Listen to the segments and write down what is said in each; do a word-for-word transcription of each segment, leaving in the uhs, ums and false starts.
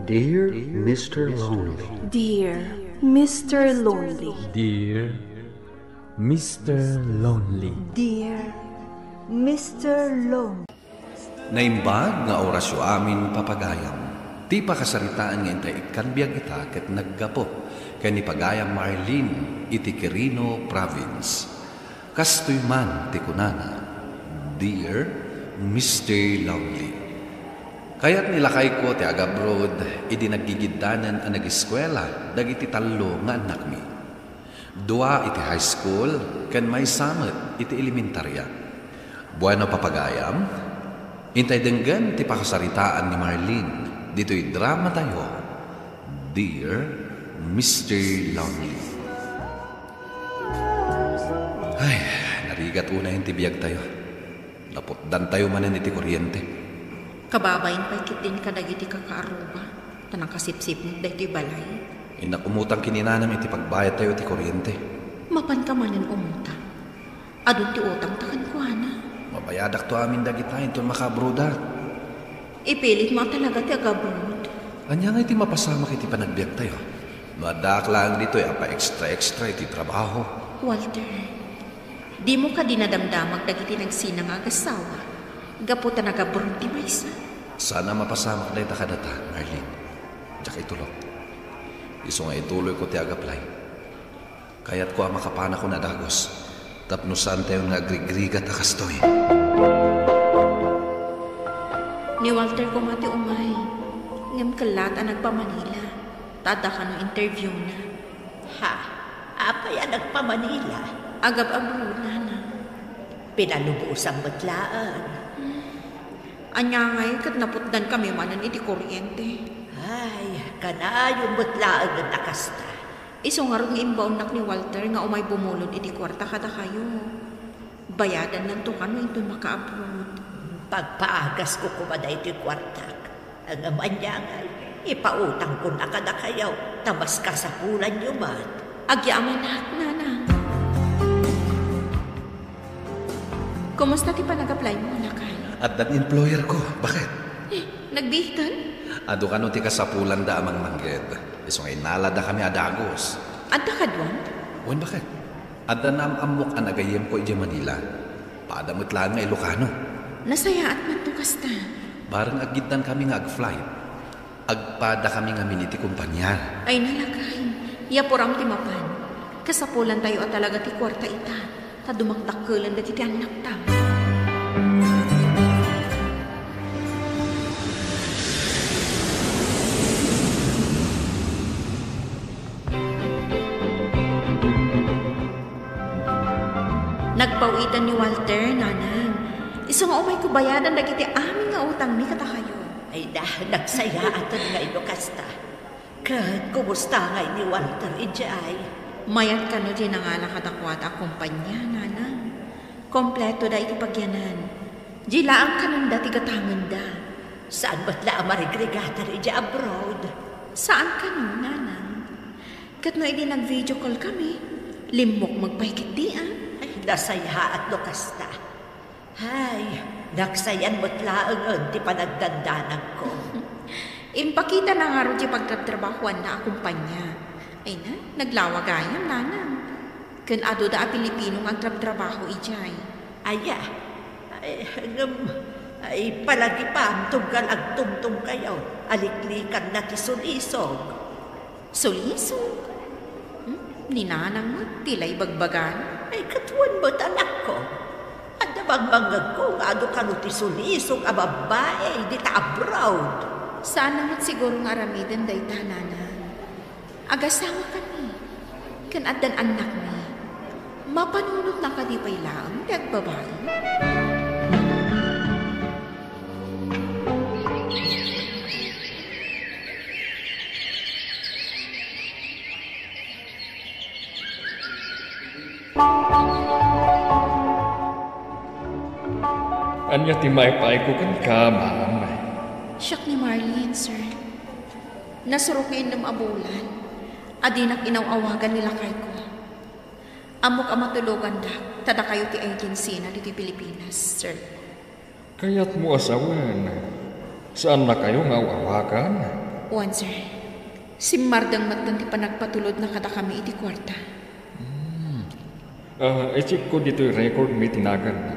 Dear Mister Lonely. Dear Mister Lonely. Dear Mister Lonely. Dear Mister Lonely. Naimbag nga orasyo amin, papagayam. Ti pakasaritaan nga intay ikkan biag ita ket naggapu ken ni Pagayam Marlene iti Quirino Province. Kastoy man ti kunana, "Dear Mister Lonely, kayat ni lakayko ti agabroad idi naggigiddanen a nagiskuela dagiti tallo nga annakmi. Dua iti high school ken maysa met iti elementarya." Bueno, papagayam, intay denggen ti pakasaritaan ni Marlene ditoy dramatayo, Dear Mister Lonely. Ay, narigat unay ti biagtayo. Naputdantayo manen iti kuryente. Kababain pay ketdin kadagiti kakaarruba, ta nakasipsipnget daytoy balay. Innak umutang ken ni nanam iti pagbayadtayo iti kuryente. Mapanka manen umutang. Adun ti utangta kenkuana. Mabayadakto amin dagita inton makaabroadak. Ipilitmo a talaga ti agabroad. Ania ngay ti mapasamak iti panagbiagtayo? No addaak laeng ditoy a pa-extra-extra iti trabaho. Walter, dimo kadi nadamdamag dagiti nagsina nga agassawa gapu ta nagabroad ti maysa? Saan a mapasamak dayta kadata, Marlene. Diak itulok. Isu nga ituloyko ti agaplay. Kayatko a makapanakon a dagus tapno saantayon nga agrigrigat a kastoy. Ni Walter koma ti umay, ngem kellat a nagpa-Manila, ta adda kano interviewna. Ha? Apay a nagpa-Manila? Agab-abroad, nanang. Pinalubosan met laeng. Ania ngay ket naputdankami manen iti kuryente. Ay, kanayon met laengen a kasta. Isu ngarud nga imbaonnak ni Walter nga umay bumulod iti kuarta kadakayo. Bayadannanto kano inton makaabroad. Pagpaagasko koma daytoy kuartak. Ngem ania ngay, ipautangkon a kadakayo, ta mas kasapulanyo met. Agyamanak, nanang. Kumusta ti panagaplaymo, lakay? Addan employerko. Bakit? Eh, nagbiiten? Adu kano ti kasapulanda a mangmangged. Isu nga innaladakami a dagus. Adda kaduam? Wen, bakit? Adda naam-ammok a nagayyemko idiay Manila. Pada met laeng nga Ilocano. Nasayaat man to kasta. Bareng aggiddankami nga ag-flight. Agpadakami ngamin iti kompania. Ay, nalakay. Yapuram ti mapan. Kasapulantayo a talaga ti kuarta ita, ta dumangdakkelen dagiti annakta. Nagpaw-itan ni Walter, nanang. Isu nga umayko bayadan dagiti amin nga utangmi kadakayo. Ay da, nagsayaaten nga ino kasta. Ket kumusta ngay ni Walter idiay? Mayat kano diay nangala kadakuada a kompania, nanang. Kompletoda iti pagyanan. Diay laeng kanenda ti gatangenda. Saan met la a marigrigaten idiay abroad? Saan kano, nanang. Ket no idi nag-video call kami, limmukmeg pay ketdi a. Ay, nasayaat no kasta. Hay, nagsayan met laengen ti panagdandanagko. Impakitana ngarud ti pagtrabtrabahoanna a kompania. Ay na, naglawa gayam, nanang. Ken aduda a Pilipino nga agtrabtrabaho idiay. Aya, ay, ngem, ay, palagipam, tunggal agtumtumkayo, aliklikanna ti sulisog. Sulisog? Hmm? Ni nanang met ti la ibagbagana? Ay, ket wen met, anakko. Adda bangmangngegko nga adu kano ti sulisog a babbai dita abroad. Saan na met siguro nga aramiden dayta, nanang. Agasawakami, ken addan annakmi. Mapanunotna kadi pay laeng ti agbabai? Ania ti maipayko kenka, ma'am? Siak ni Marlene, sir. Nasurok nga innem a bulan a dinak inaw-awagan ni lakayko. Ammok a matulogandak, ta dakayo ti agency na ditoy Pilipinas, sir. Kayatmo a sawen, saannakayo nga aw-awagan? Wen, sir. Simmardeng metten ti panagpatulodna kadakami iti kuarta. Hmm. Ah, i-check ko ditoy record mi ti naganna.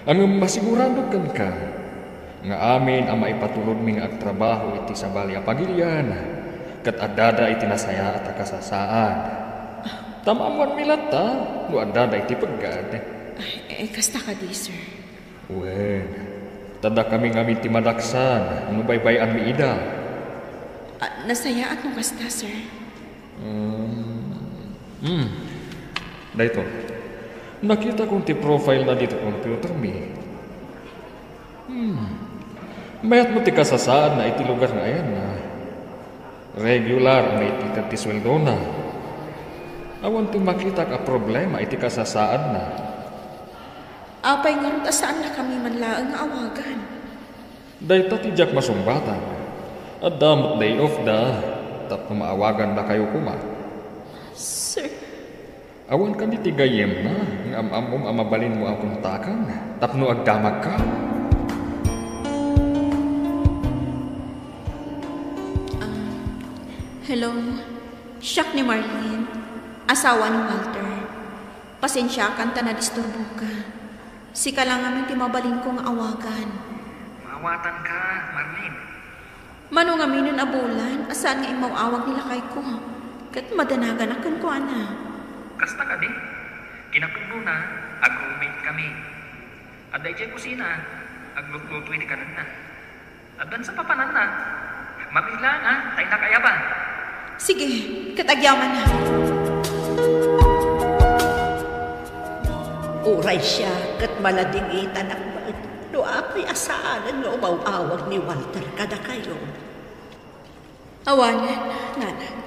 Ngem masiguradok kenka nga amin a maipatulodmi nga agtrabaho iti sabali a pagilian ket addada iti nasayaat a kasasaad. Ta maammoanmi latta no addada iti peggad. Ah, eh, kasta kadi, sir? Wen, ta dakami ngamin ti madaksan no baybay-anmi ida. Ah, nasayaat no kasta, sir. Um, hmm. Daytoy. Nakitakon ti profile na ditoy computer mi. Hmm. Mayat met ti kasasaadna iti lugar nga ayanna. Regular a naitedted ti sueldona. Awan ti makitak a problema iti kasasaadna. Apay ngarud a saannakami man laeng nga awagan? Dayta ti diak masungbatan. Adda met day off da, tapno maawagandakayo koma. Sir. Awan kadi ti gayyemna nga am-ammom a mabalinmo a kontakan tapno agdamagka? Ah, hello. Siak ni Marlene, asawa ni Walter. Pasensiakan ta nadisturboka. Sika la ngamin ti mabalinko nga awagan. Maawatanka, Marlene. Mano ngamin a bulan a saan nga immaw-awag ni lakayko, ket madanaganak kenkuana. Kasta kadi, kinapudnona, ag-roommate kami. Adda idiay kusina, aglutluto iti kanenna. Addan sa papananna. Mamila nga, ta innak ayaba. Sige, ket agyamanak. Uray siak ket maladingitanak met no apay a saan nga umaw-awag ni Walter kadakayo. Awanen, nanang.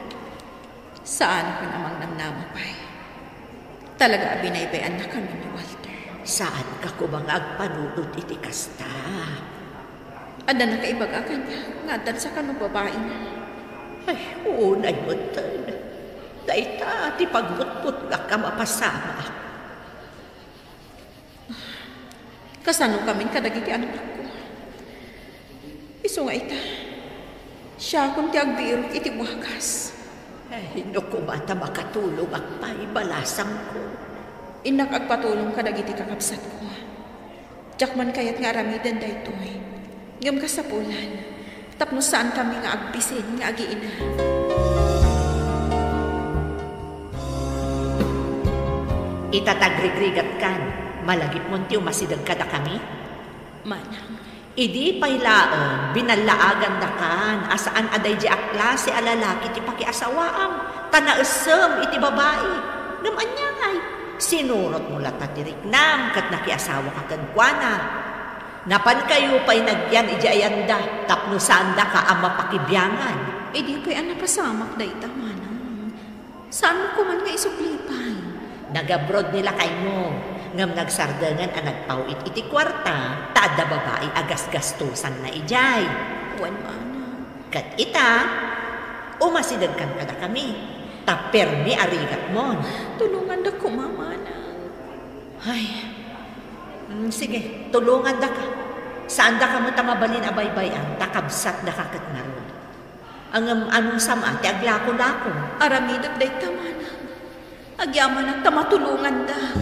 Saanakon a mangnamnama pay. Talaga a binaybay-annakamin ni Walter. Saanka koma nga agpanunot iti kasta? Adda nakaibaga kaniak nga addan sa kano babaina. Ay, unay metten. Dayta ti pagbutbutngak a mapasamak. Kasanokamin kadagiti annakko? Isu nga ita, siakon ti agbirok iti buagas. Ay, no koma ta makatulongak pay, balasangko. Innak agpatulong kadagiti kakabsatko. Diak man kayat nga aramiden daytoy. Ngem kasapulan, tapno saankami nga agbisin nga agiina. Ita ta agrigrigatkan, malagipmon ti umasideg kadakami? Manang. Idi pay laeng, binallaagandakan a saan a daydi a klase a lalaki ti pakiasawaam, ta naessem iti babai. Ngem ania ngay? Sinurotmo latta ti riknam ket nakiasawaka kenkuana. Napankayo pay nagyan idiay ayanda tapno saandaka a mapakibiangan. Idi pay a napasamak dayta, manang. Saanmo koman nga isubli pay? Nag-abroad ni lakaymo, ngem nagsardengen a nagpaw-it iti kuarta ta adda babai a gasgastosanna idiay. Wen, manang. Ket ita, umasidegkan kadakami, ta permi a rigatmon. Tulongandak koma, manang. Ay. Mm, sige, tulongandaka. Saandaka met a mabalin a baybay-an, ta kabsatdaka ket ngarud. Ngem anong sama ti aglako-lako? Aramidek dayta, manang. Agyamanak ta matulongandak.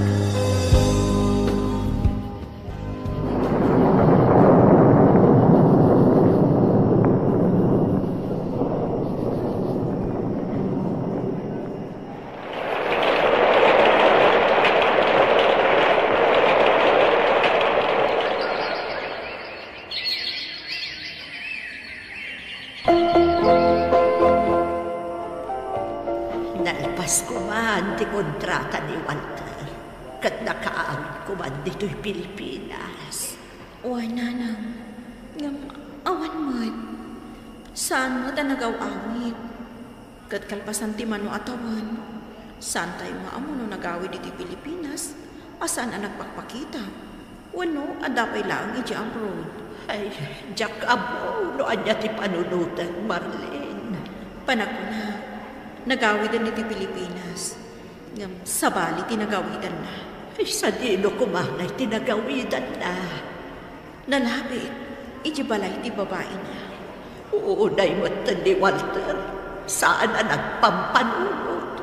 Nalpas koman ti kontrata ni Walter, ket nakaawid koman ditoy Pilipinas. Wen, nanang, ngem awan met. Saan met a nagaw-awid. Ket kalpasan ti mano a tawen, saantayo nga ammo no nagawid iti Pilipinas a saan a nagpakpakita. Wenno, adda pay laeng idiay abroad. Ay, diak ammo no ania ti panunoten, Marlene. Panagkunak, nagawiden iti Pilipinas. Ngem sabali ti nagawidanna. Ay, sadino koma ngay ti nagawidanna? Nalabit iti balay ti babaina. Unay metten ni Walter, saan a nagpampanunot.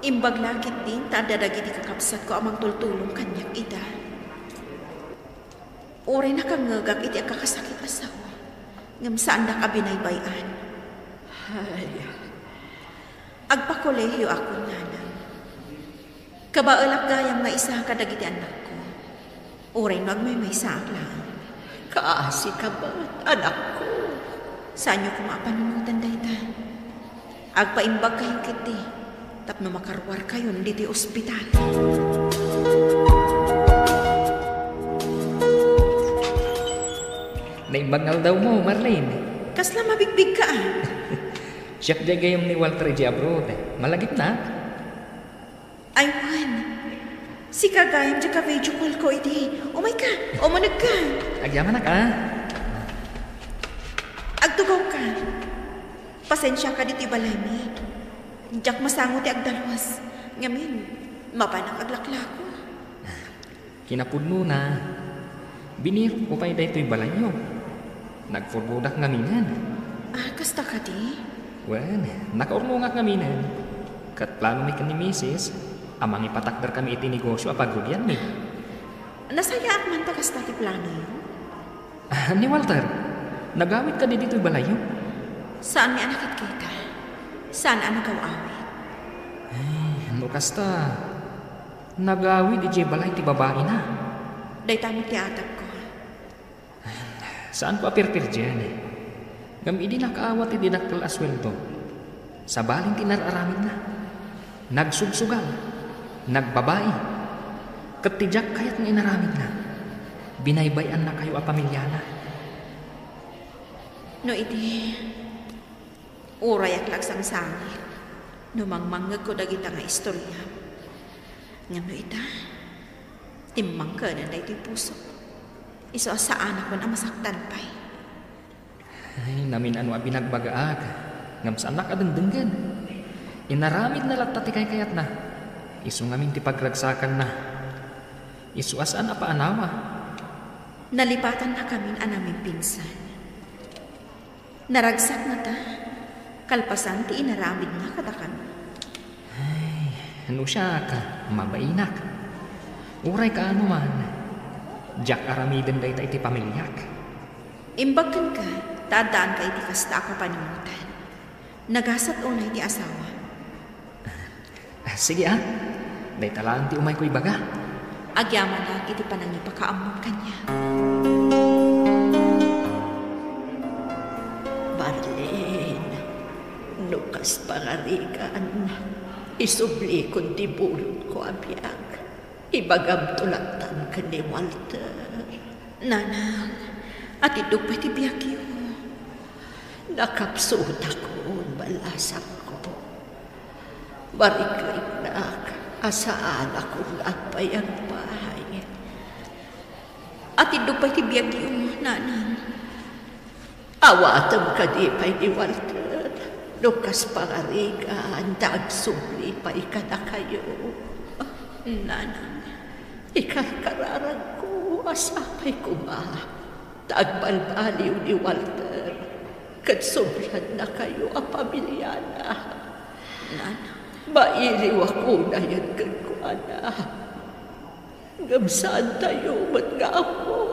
Imbag la ketdin ta adda dagiti kakabsatko a mangtultulong kaniak ida. Uray nakangngegak iti agkakasakit a sao, ngem saandak a binaybay-an. Ay. Agpakolehiyo ako, nanang. Kabaelak gayam nga isa kadagiti annakko. Uray no agmaymaysaak laeng. Kaasika met, anakko. Saanyo koma a panunoten dayta. Agpaimbagkayo ketdi tapno makaruarkayon ditoy ospital. Naimbag nga aldawmo, Marlene. Kasla mabigbigka, a? Siak diay gayyem ni Walter idiay abroad. Malagipnak? Ay, wen. Sika gayam diay ka-video call ko idi. Umayka, umunegka. Agyamanak, a? Agtugawka. Pasensiaka ditoy balaymi. Diak masango ti agdalus. Ngamin, mapanak aglaklako. Kinapudnona, binirokko pay daytoy balayyo. Nagpurbodak ngaminen. A, kasta kadi? Wen, nakaurnongak ngaminen. Ket planomi ken ni Misis a mangipatakderkami iti negosyo a pagrugianmi. Nasayaat man ta kasta ti planoyo? A, ni Walter, nagawid kadi ditoy balayyo? Saanmi a nakitkita. Saan a nagaw-awid. Ay, no kasta, nagawid idiay balay ti babaina. Dayta met ti atagko. Saanko a pirpirdian. Ngem idi nakaawat iti dakkel a sueldo, sabali ti nar-aramidna. Nagsugsugal, nagbabai, ket ti diak kayat nga inaramidna, binaybay-annakayo a pamiliana. No idi, urayak la agsangsangit no mangmangngegko dagita nga istoriam. Ngem no ita, timmangkenen daytoy pusok. Isu a saanakon a masaktan pay. Ay, namin-ano a binagbagaak, ngem saannak a dengdenggen. Inaramidna latta ti kaykayatna. Isu ngamin ti pagragsakanna. Isu a saan a paanawa. Nalipatannakamin a namimpinsan. Naragsakna ta, kalpasan ti inaramidna kadakami. Ay, no siak, mabainak. Uray kaano man, diak aramiden dayta iti pamiliak. Imbag kenka, ta addaanka iti kasta a kapanunotan. Nagasat unay ti asawa. Ah, sige, a. Dayta laeng ti umayko ibaga. Agyamanak iti panangipakaammom kaniak. Marlene, no kas pangarigan, isublikon ti bulodko a biag. Ibagamto lattan ken ni Walter. Nanang, atiddog pay ti biagyo. Nakapsutakon, ballasangko. Mariknaknak a saanakon nga agpayagpay. Atiddog pay ti biagyo, nanang. Awatem kadi pay ni Walter no kas pangarigan ta agsubli pay kadakayo. Nanang, ikarkararagko a sapay koma ta agbalbaliw ni Walter ket subliannakayo a pamiliana. Nanang. Mailiwak unayen kenkuana. Ngem saantayo met nga ammo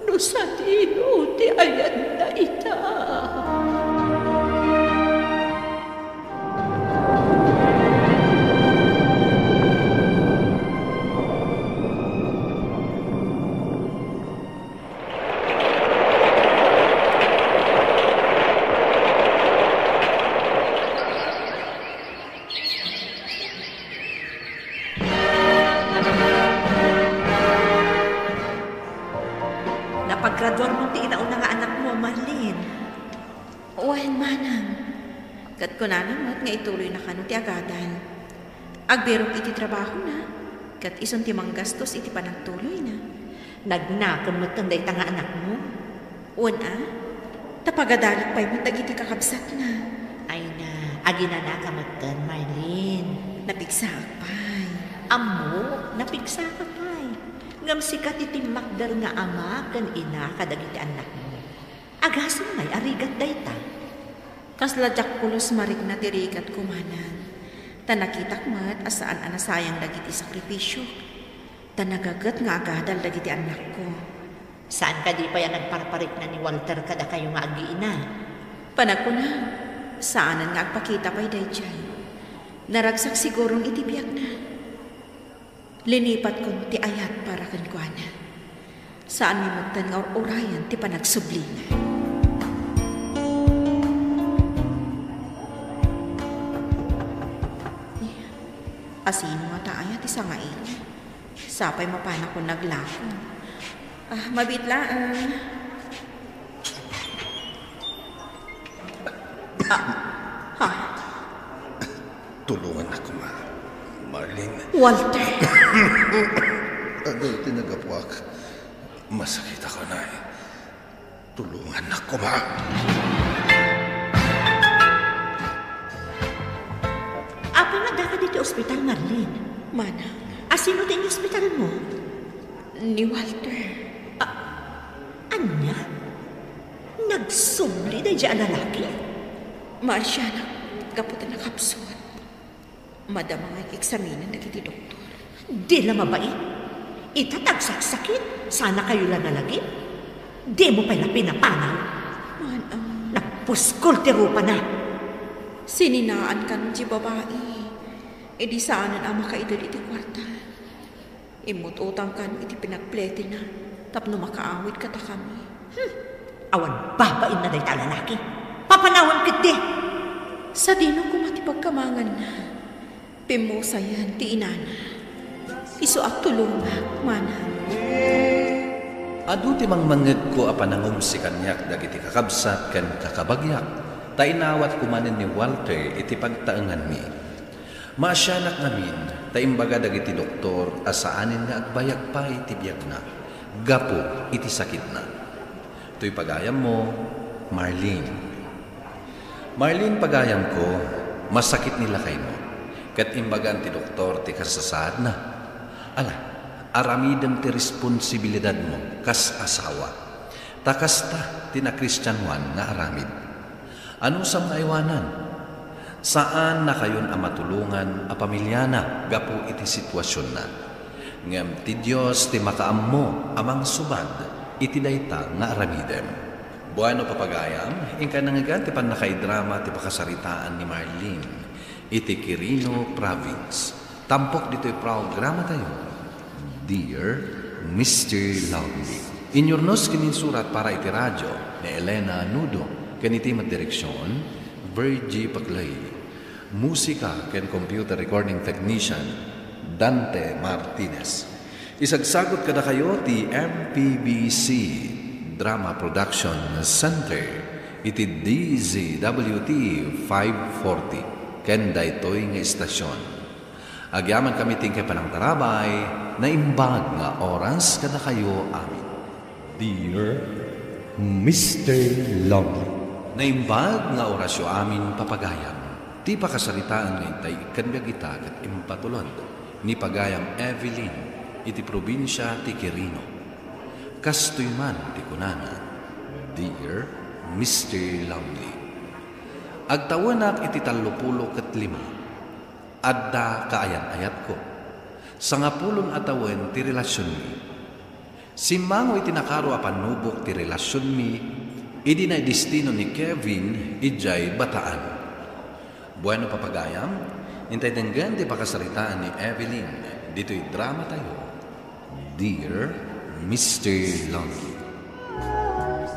no sadino ti ayanna ita. Napagraduarmo ti inauna nga anakmo, Marlene? Wen, manang. Ket kunana met nga ituloyna kano ti agadal. Agbirok iti trabahona, ket isun ti manggastos iti panagtuloyna. Nagnakem metten dayta nga anakmo. Wen a, ta pagadalek pay met dagiti kakabsatna. Ay na, aginanaka metten, Marlene. Napigsaak pay. Ammo, napigsaak pay. Ngem sika ti timmakder nga ama ken ina kadagiti annakmo. Gasum ngay a rigat dayta. Kasla diak pulos marikna ti rigatko, manang. Ta nakitak met a saan a nasayang dagiti sakripisiok. Ta nagaget nga agadal dagiti annakko. Saan kadi pay a nagparparikna ni Walter kadakayo nga agina? Panagkuna, saanen nga agpakita pay daydiay. Naragsak siguron iti biagna. Linipatkon ti ayat para kenkuana. Saanmi metten nga ur-urayen ti panagsublina. Asino ngata aya ti sangaili? Sapay mapanakon naglako. Ah, mabiit laeng. Ah, ha? Tulongannak koma, Marlene. Walter! Adu ti nagapuak. Masakit ako, Nay. Tulongannak koma. Apay nga addaka ditoy ospital, Marlene? Manang. Asino ti inospitalmo? Ni Walter. A-, ania? Nagsubli daydiay a lalaki? Maasianak, gapu ta nakapsut. Madama nga eksaminen dagiti doktor. Di la mabain. Ita ta agsaksakit, saan a kayo la nalagip? Dimo pay la pinapanaw. Manang. Nagpuskol ti rupana. Sininaan kano ti babai. Idi saanen a makaited iti kuarta. Immut-utang kano iti pinagpletina tapno makaawid kadakami. Hmm. Awan babainna dayta a lalaki. Papanawen ketdi! Sadino koma ti pagkamanganna. Pimmusayan ti inana. Isu a tulongak, manang. Adu ti mangmangngegko a panangumsi kaniak dagiti kakabsat ken kakabagiak, ta inawatko manen ni Walter iti pagtaenganmi. Maasianak ngamin, ta imbaga dagiti doktor a saanen nga agbayag pay ti biagna gapu iti sakitna. Toy pagayammo, Marlene. Marlene, pagayamko, masakit ni lakaymo, ket imbagan ti doktor ti kasasaadna. Ala, aramidem ti responsibilidadmo kas asawa. Ta kasta ti nakristianoan nga aramid. Anusam nga aywanan? Saannakayon a matulongan a pamiliana gapu iti situasionna. Ngem ti Dios ti makaammo a mangsubad iti dayta nga aramidem. Bueno, papagayam, inka nangngegan ti pannakaidrama ti pakasaritaan ni Marlene iti Quirino Province. Tampok ditoy programatayo, Dear Mister Lovely. Inyurnos ken insurat para iti radio ni Elena Nudo ken iti met direksion, Virgie Paclay. Musika ken computer recording technician, Dante Martinez. Isagsagot kadakayo ti M P B C Drama Production Center iti D Z W T five forty ken daytoy nga istasion. Agyamankami ti inkay panangtarabay, naimbag nga oras kadakayo amin. Dear Mister Lovely. Naimbag nga orasyo amin, papagayam. Ti pakasaritaan nga intay ikkan biag ita ket impatulod ni pagayam Evelyn iti probinsia ti Quirino. Kastoy man ti kunana, Dear Mister Lovely. Agtawenak iti tallopulo ket lima. Adda kaayan-ayatko. Sangapulon a tawen ti relasionmi. Simmango iti nakaro a pannubok ti relasionmi idi naidestino ni Kevin idiay Bataan. Bueno, papagayam, intay denggen ti pakasaritaan ni Evelyn ditoy dramatayo, Dear Mister Lonely.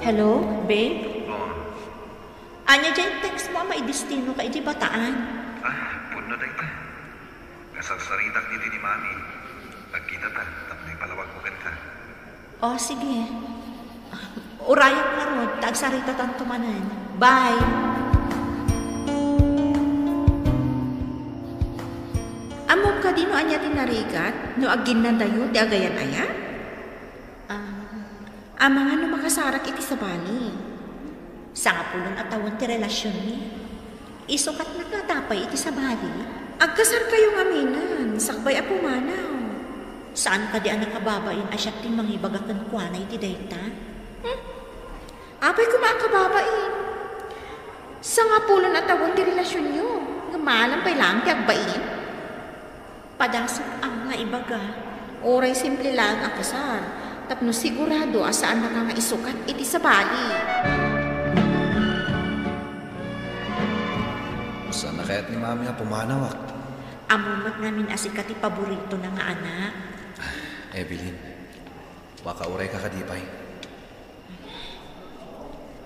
Hello, babe? Ania diay text mo a maidestino ka iti Bataan? Ah, pudno dayta. Kasarsaritak ditoy ni Mami. Agkitata tapno ipalawagko kenka. O, sige. Urayak ngarud, ta agsaritatanto manen. Bye! Ammom kadi no ania ti narigat no agginnadayo ti agayan-ayat? Ah, amangan no makasarak iti sabali. Sangapulon a tawen ti relasionmi. Isukatnak ngata pay iti sabali. Agkasarkayo ngaminen, sakbay a pumanaw. Saan kadi a nakababain a siak ti mangibaga kenkuana iti dayta? Hmm? Apay koma a kababain? Sangapulo a tawen ti relasionyo, ngem maalam pay laeng ti agbain? Padasek a nga ibaga, uray simple laeng a kasar, tapno sigurado a saannaka nga isukat iti sabali. Saan a kayat ni Mami a pumanawak? Ammom met ngamin a sika ti paboritona nga anak. Evelyn, makaurayka kadi pay?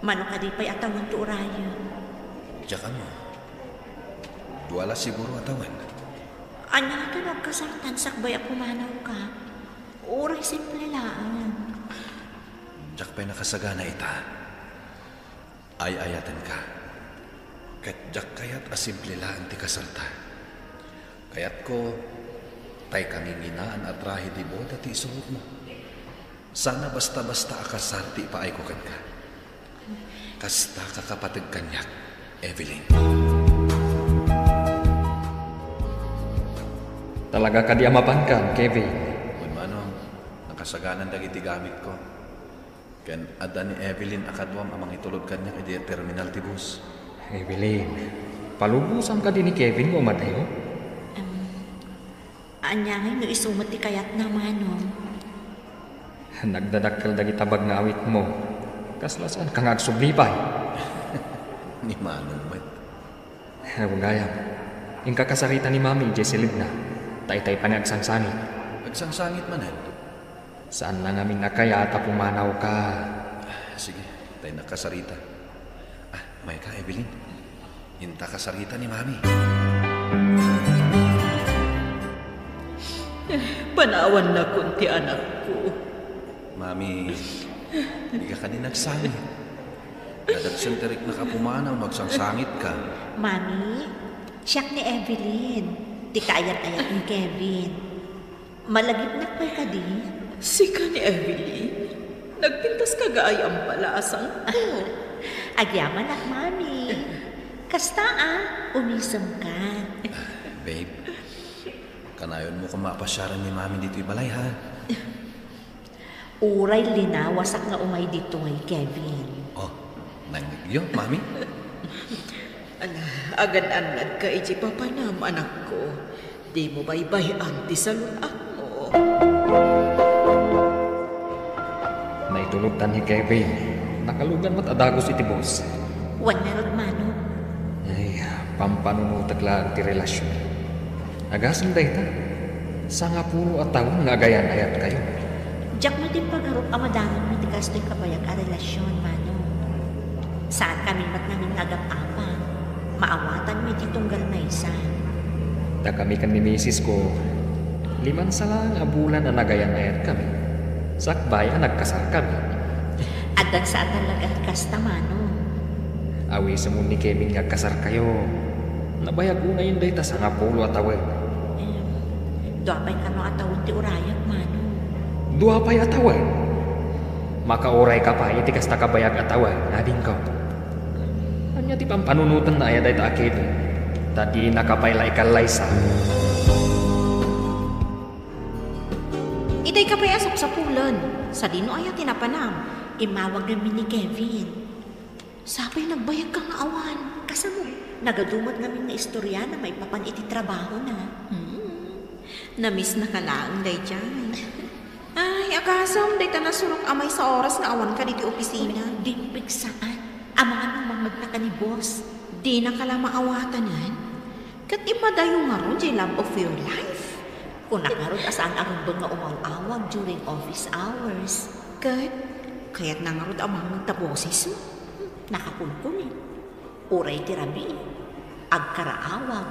Mano kadi pay a tawen ti urayen? Diak ammo. Dua la siguro a tawen. Ania ngay no agkasartan sakbay a pumanawka? Uray simple laeng. Diak pay nakasagana ita. Ay-ayatenka. Ket diak kayat a simple laeng ti kasarta. Kayatko, tay kanginginaan a trahe de boda ti isurotmo. Saan a basta-basta a kasar ti ipaayko kenka. Kasta ka kapateg kaniak, Evelyn. Talaga kadi a mapanka, Kevin? Wen, Manong, nakasaganan dagiti gamitko. Ken adda ni Evelyn a kaduam a mangitulod kaniak idiay terminal ti bus. Evelyn, palubosam kadi ni Kevin nga umadayo? Em, ania ngay no isu met ti kayatna, Manong? Nagdadakkel dagiti tabag nga awitmo. Kasla saanka nga agsubli pay. Ni Manong met. Aw gayam, inka kasarita ni Mami idiay silidna, ta itay pay nga agsangsangit. Agsangsangit manen? Saan la ngamin a kayat a pumanawka. Sige, tay nakasarita. Ah, mayka, Evelyn. Inta kasarita ni Mami. Panawannakon ti anakko. Mami, dika kadi nagsangit. Nadagsen ti riknak a pumanaw no agsangsangitka. Mami, siak ni Evelyn, ti kaayat-ayat ni Kevin. Malagipnak pay kadi? Sika ni Evelyn? Nagpintas ka gaayam pala a sangko. Agyamanak, Mami. Kasta a, umisemka. Babe, kanayonmo koma a pasiaren ni Mami ditoy balay, ha? Uray linawasak nga umay ditoy, Kevin. Oh, nangngegyo, Mami? Ala, agan-annadka iti papanam, anakko. Dimo baybay-an ti salun-atmo. Naitulodtan ni Kevin. Nakalugan met a dagus iti bus. Wen ngarud, Manong. Ay, pampanunotek laeng ti relasion. Agasem dayta, sangapulo a tawen nga agayan-ayatkayo. Diak met impagarop a madanonmi ti kastoy kabayag a relasion, Manong. Saankami met ngamin nga agap-apang. Maawatanmi ti tunggal maysa. Dakami ken ni misisko, limansa laeng a bulan a nagayan-ayatkami, sakbay a nagkasarkami. Addan saan talaga ti kasta, Manong. Awisemon ni Kevin nga agkasarkayo. Nabayag unayen dayta sangapulo a tawen. Em, dua pay kano a tawen ti urayek, Manong. Dua pay a tawen? Makaurayka pay iti kasta kabayag a tawen, adingko. Ania ti pampanunotenna aya dayta a Kevin? Ta dinaka pay la ikallaysa. Itay ka pay a sapsapulen. Sadino aya ti napanam? Immawag ngamin ni Kevin. Sapay nagbayagka nga awan. Kasano? Nagadu met ngamin nga istoriana maipapan iti trabahona. Hmm. Namissnaka laeng daydiay. Ay, agasem, dayta nasurok a maysa oras nga awanka ditoy opisina. Dimpig saan. Amangan no mangngegna ken ni boss. Dinaka la maawatanen? Ket immadayo ngarud diay love of your life. Kunak ngarud a saan a rumbeng nga umaw-awag during office hours. Ket kayatna ngarud a mangngeg ta bosesmo. Nakakulkuli. Uray ti rabii, agkaraawag,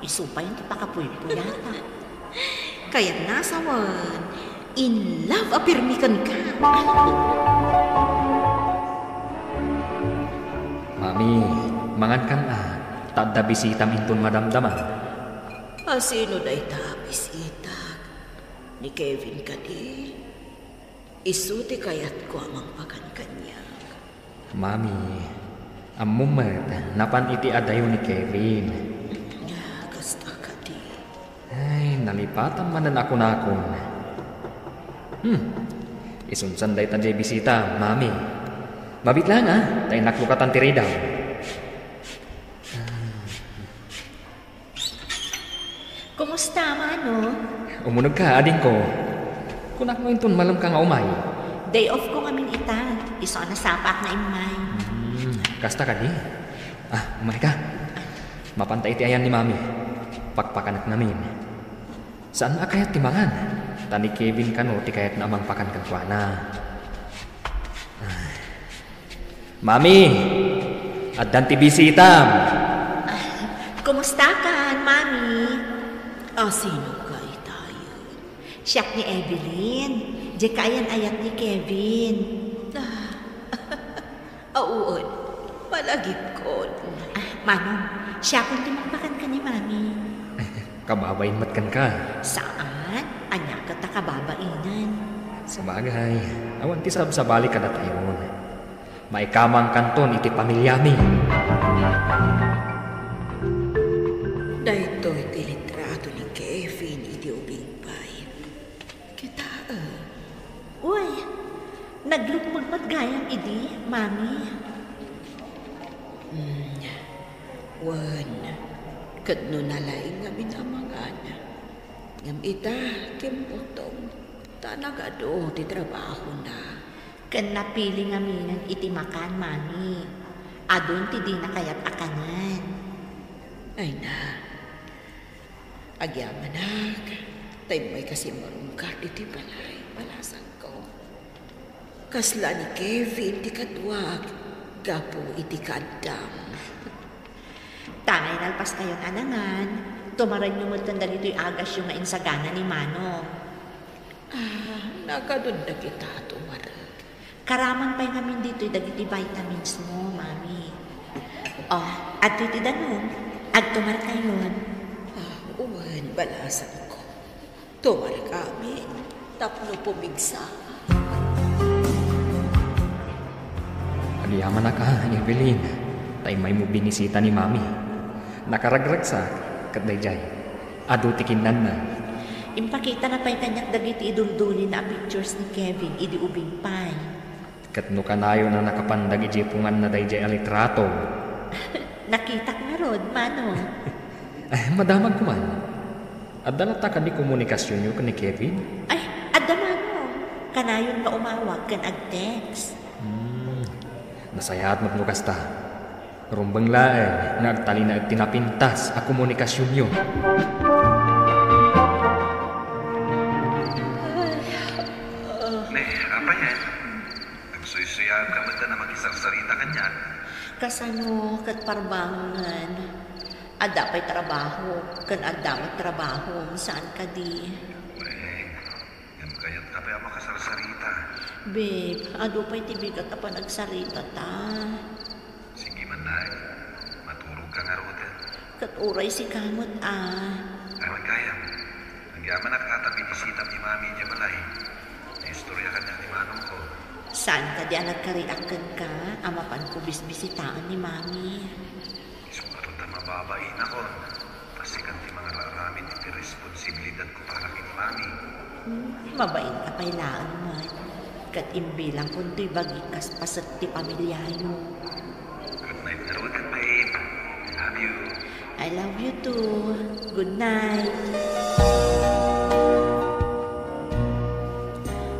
isu pay ti pakapuypuyata. Kayatna a sawen, in love a pirmi kenka. Mami, mangankan a, ta adda bisitam inton madamdama. A sino dayta a bisitak? Ni Kevin kadi? Isu ti kayatko a mangpakan kaniak. Mami, ammom met, napan iti adayo ni Kevin. Ah, kasta kadi. Ay, nalipatan manen a kunakon. Hmm, isunsan dayta diay bisita, Mami. Mabit laeng, a, ta innak no katan ti ridaw. Kumusta, Mano? Umunegka, adingko. Kunak no inton malemka nga umay. Day off ko ngamin ita. Isu a nasapaak nga immay. Hmm, kasta kadi? A, umayka. Mapanta iti ayan ni Mami. Pakpakanak ngamin. Saan a kayat ti mangan? Ta ni Kevin kano ti kayatna a mangpakan kenkuana. Ay. Mami, addan ti bisitam. Kumustakan, Mami? A, sino ka itayo? Siak ni Evelyn. Diay kaayan-ayat ni Kevin. A, wen, malagipkon. A, Manong, siakon ti mangpakan ken ni Mami. Kababain met kenka. Saan? Ania ket ta kababainen? Sabagay, awan ti sabsabali kadatayon. Maikamangkanton iti pamiliami. Daytoy ti litrato ni Kevin idi ubing pay. Kitaem. Uy, naglukmeg met gayam idi, Mami. Hmm, wen, ket no nalaing ngamin a mangan. Ngem ita, kimmutong, ta nagadu ti trabahona. Ken napili ngaminen iti makan, Mami. Adun ti dina kayat a kanen. Ay na. Agyamanak, ta immayka simmarungkar iti balay, balasangko. Kasla ni Kevin ti kaduak gapu iti kaaddam. Tangay nalpaskayon a nangan, tumarenyo metten dagitoy agasyo nga insagana ni Manong. A, nagadu dagita a tumarek. Karaman pay ngamin ditoy dagiti vitamins mo, Mami. O, adtoy ti danum. Agtumarkayon. A, wen, balasangko. Tumarkamin tapno pumigsa. Agyamanak a, Evelyn, ta immaymo binisita ni Mami. Nakaragragsak ket daydiay. Adu ti kinnanna. Impakitana pay kaniak dagiti iduldulina a pictures ni Kevin idi ubing pay. Ket no kanayon a nakapan dagiti punganna daydiay a litrato. Nakitak ngarud, Manong. Ay, madamag koma. Adda latta kadi komunikasionyo ken ni Kevin? Ay, adda, Manong. Kanayon nga umawag ken ag-text. Hmm. Nasayaat met no kasta. Rumbeng laeng nga agtalinaed ti napintas a komunikasionyo. Ne, apay, eh? Agsuysuyaat ka met a makisarsarita kaniak. Kasano ket parbangonen? Adda pay trabaho, ken adda met trabahom, saan kadi? Wen, ngem kayatka pay a makasarsarita. Babe, adu pay ti bigat a panagsaritata. Sige man laeng, maturogka ngaruden. Ket uray sika met a. Awan gayam. Agyamanak a ta binisitam ni Mami idiay balay. Naistorya kaniak ni manongko. Saan kadi a nagkariak kenka a mapanko bisbisitaen ni Mami? Isu a ta mababainakon. Pasikan ti mangar-aramid iti responsibilidadko para ken ni Mami. Hmm, mabain ka pay laeng met. Ket imbilangkon toy bagi kas paset ti pamiliayo. Good night ngaruden, babe. I love you. I love you too. Good night.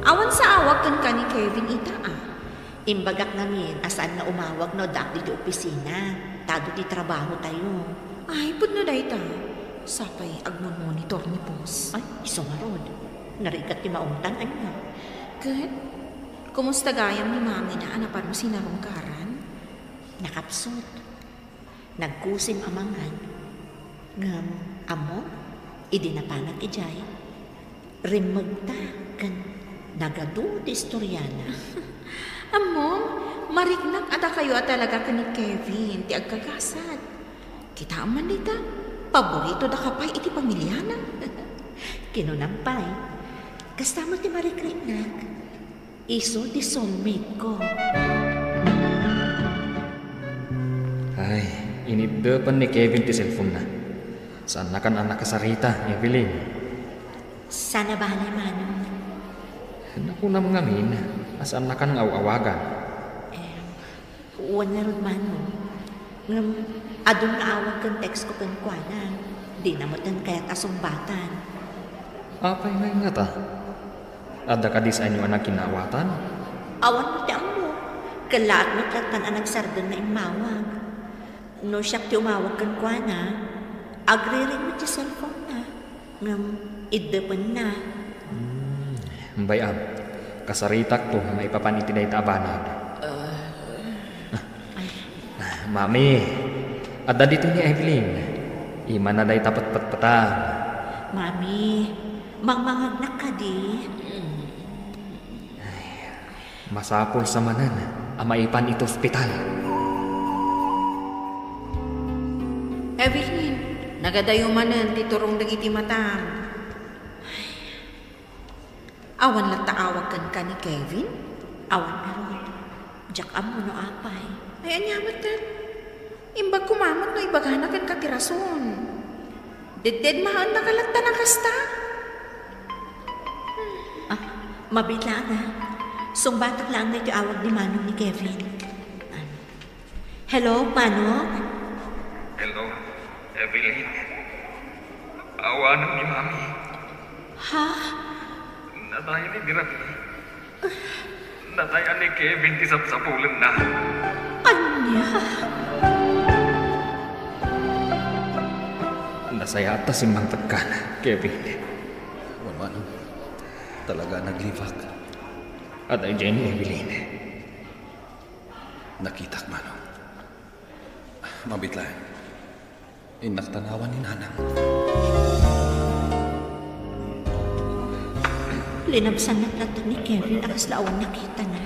Awan saawak kenka ni Kevin ita a. Imbagak ngamin a saan nga umawag no addaak ditoy opisina. Ta adu ti trabahotayo. Ay, pudno dayta. Sapay agmon-monitor ni boss. Ay, isu ngarud. Narigat ti maungtan, ania? Ket, kumusta gayam ni Mami na a napanmo sinarungkaran? Nakapsut. Nagkusim a mangan. Ngem, ammom, idi napanak idiay, rimmegta ken nagadu ti istoriana. Ammom, mariknak a dakayo a talaga ken ni Kevin ti agkagasat. Kitaem man dayta, paborito daka pay iti pamiliana. Kinunam pay, kasta met ti marikriknak. Isu ti soulmate ko. Ay, iniddepen ni Kevin ti cellphone-na. Saannakan a nakasarita, Evelyn. Saan a bale, Manong. Nakunam ngamin a saannakan nga aw-awagan. Em, Wen ngarud, Manong. Ngem, adun nga awag ken text ko kenkuana. Dina metten kayat a sungbatan. Apay ngay ngata? Adda kadi saenyo a nakinnaawatan? Awan met ti ammo. Kellaat met lattan a nagsardeng nga immawag. No siak ti umawag kenkuana, agriring met ti cellphone-na. Ngem iddepenna. Hmm, bay-am, kasaritakto maipapan iti dayta a banag. Ay. Mami, adda ditoy ni Evelyn. Imana dayta petpetpetam. Mami, mangmangagnak kadi? Masapul sa manen a maipan iti ospital. Evelyn, nagadayo manen ti turong dagiti matam. Awan latta awag kenka ni Kevin? Awan ngarud. Diak ammo no apay. Ay, ania metten? Imbag koma met no ibagana kenka ti rason. Deddedmaennaka latta a kasta? Ah, mabiit laeng, ah. Sungbatak laeng daytoy awag ni Manong ni Kevin. Hello, Manong? Hello, Evelyn. Awanem ni Mami. Ha? Natay ni Dirami. Natay ni Kevin ti sapsapulenna. Ania? Nasayaat ta simmangpetkan, Kevin. Wen, Manong. Talaga a naglibak. Adda idiay ni Evelyn? Nakitak, Manong. Mabiit laeng. Innak tanawan ni Nanang. Linabsan met latta ni Kevin a kasla awan nakitana.